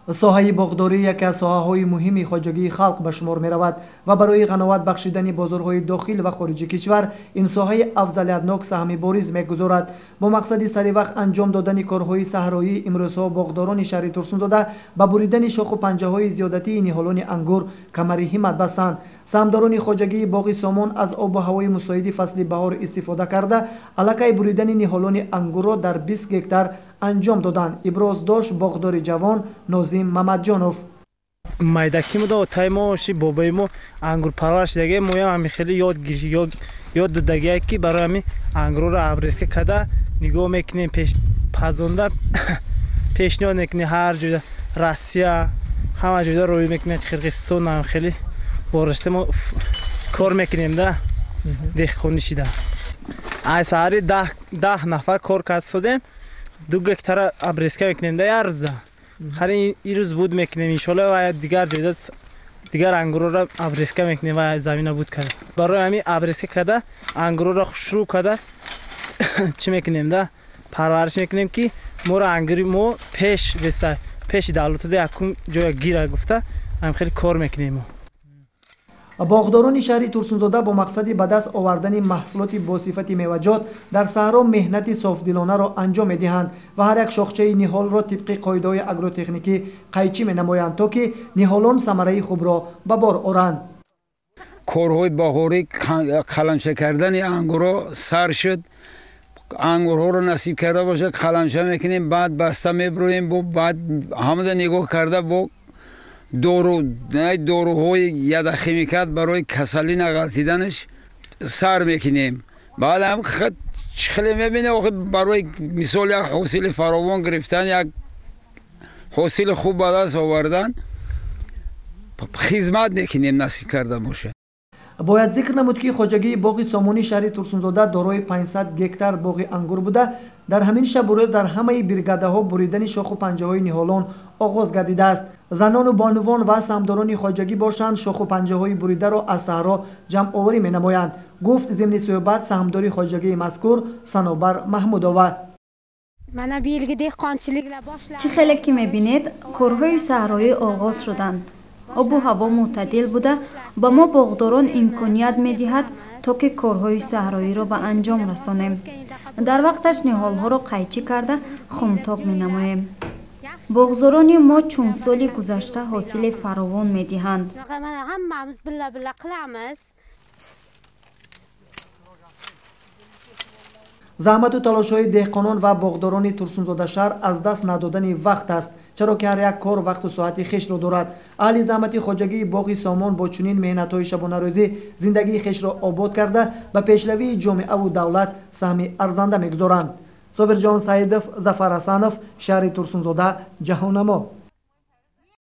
Соҳаи боғдорӣ яке аз соҳаҳои муҳими хоҷагии халқ ба шумор меравад ва барои ғановат бахшидани бозорҳои дохил ва хориҷи кишвар ин соҳаи афзалиятнок саҳми бориз мегузорад. Бо мақсади саривақт анҷом додани корҳои саҳроӣ имрӯзҳо боғдорони шаҳри Турсунзода ба буридани шоху панҷаҳои зиёдатии ниҳолони ангур камари ҳиммат бастанд. Саҳмдорони хоҷагии боғи Сомон аз обу ҳавои мусоиди фасли баҳор истифода карда, аллакай буридани ниҳолони ангурро дар 20 гектар анҷом доданд. Иброз дошт боғдори ҷавон Нозим Мамадҷонов. Майдаки мо тай мо ши бобои мо ангурпарвар шидаге, моям ҳами хеле ёд додагия ки барои ҳами ангурро обрезка карда нигоҳ мекунем, пазонда пешниҳод мекунем ҳар ҷоя, Россия ҳама ҷоя рӯй мекунем, Қирғизистон ҳам хеле боришта мо кор мекунем да деҳқонӣ шида. Ай саҳари 10 нафар кор кард содем, 2 гектара обрезка мекунем да як рӯза. Хари ин рӯз буд мекунем иншоалло ва дигар ҷойда дигар ангурро обрезка мекунем ва замина буд карда. Барои ҳамин обрезка карда ангурро хушрӯ карда чӣ мекунем да парвариш мекунем ки моро ангури мо пеш веса пеши давлатода якум ҷоя гира гуфта ҳам хеле кор мекунем мо. Боғдорони шаҳри Турсунзода бо мақсади ба даст овардани маҳсулоти босифати меваҷот дар саҳро меҳнати софдилонаро анҷом медиҳанд ва ҳар як шохчаи ниҳолро тибқи қоидаҳои агротехникӣ қайчӣ менамоянд, то ки ниҳолон самараи хубро ба бор оранд. Корҳои баҳорӣ қаламча кардани ангурҳо сар шуд. Ангурҳоро насиб карда бошад қаламча мекунем, баъд баста мебуроем, баъд ҳамада нигоҳ карда бо доруҳои ядохимикат барои касалӣ нағалтиданаш сар мекунем. Баъд ҳам хеле мебинем, барои мисол як ҳосили фаровон гирифтан, як ҳосили хуб ба даст овардан хизмат мекунем насиб карда бошад. Бояд зикр намуд ки хоҷагии боғи Сомони шаҳри Турсунзода дорои 500 гектар боғи ангур буда, дар ҳамин шабу рӯз дар ҳамаи бригадаҳо буридани шоху панҷаҳои ниҳолон оғоз гардидааст. Занону бонувон ва саҳмдорони хоҷагӣ бошанд шоху панҷаҳои буридаро аз саҳро ҷамъоварӣ менамоянд, гуфт зимни суҳбат саҳмдори хоҷагии мазкур Санобар Маҳмудова. Чӣ хеле ки мебинед, корҳои саҳроӣ оғоз шуданд. Обу ҳаво мӯътадил буда, ба мо боғдорон имконият медиҳад, то ки корҳои саҳроиро ба анҷом расонем. Дар вақташ ниҳолҳоро қайчӣ карда хумтоб менамоем. Боғзорони мо чун соли гузашта ҳосили фаровон медиҳанд. Заҳмату талошҳои деҳқонон ва боғдорони Турсунзода шаҳр аз даст надодани вақт аст, чаро ки ҳар як кор вақту соати хешро дорад. Аҳли заҳмати хоҷагии боғи Сомон бо чунин меҳнатҳои шабонарӯзӣ зиндагии хешро обод карда, ба пешравии ҷомеаву давлат саҳми арзанда мегузоранд. Собирҷон Саидов, Зафар Ҳасанов, шаҳри Турсунзода, Ҷаҳоннамо.